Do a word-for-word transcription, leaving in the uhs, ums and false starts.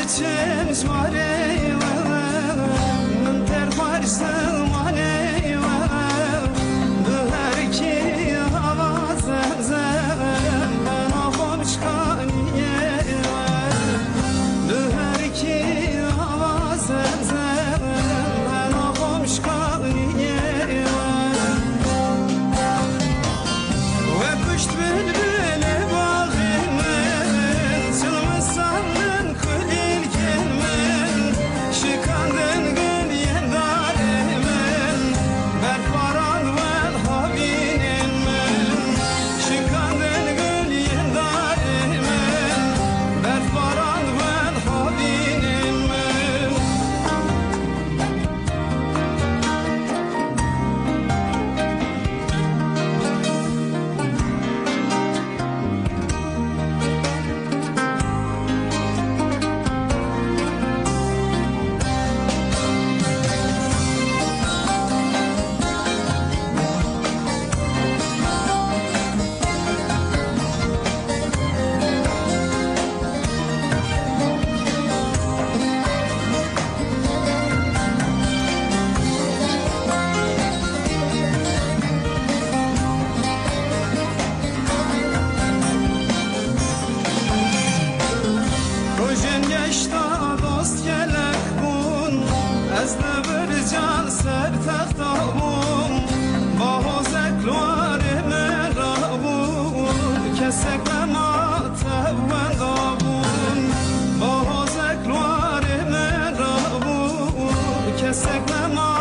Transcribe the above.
Çim ji warê we, min ter xwar ji ziwanê we, bi her kî awazim zem, bena xwe mişkaniyê we, bi her kî awazim zem, bena xwe mişkaniyê we. We kuşt bilbilê baxê min, çilmisandin kulîlkên min, şikandin guliyên darê min, berf baran wel havînên min, şikandin guliyên darê min, berf baran wel havînên min. Rojên geşta dost gelek bûn, ez li vir can ser texta bûm. Bahozek li warê min rabû, kesek nema tev wenda bûn. Bahozek li warê min rabû, kesek nema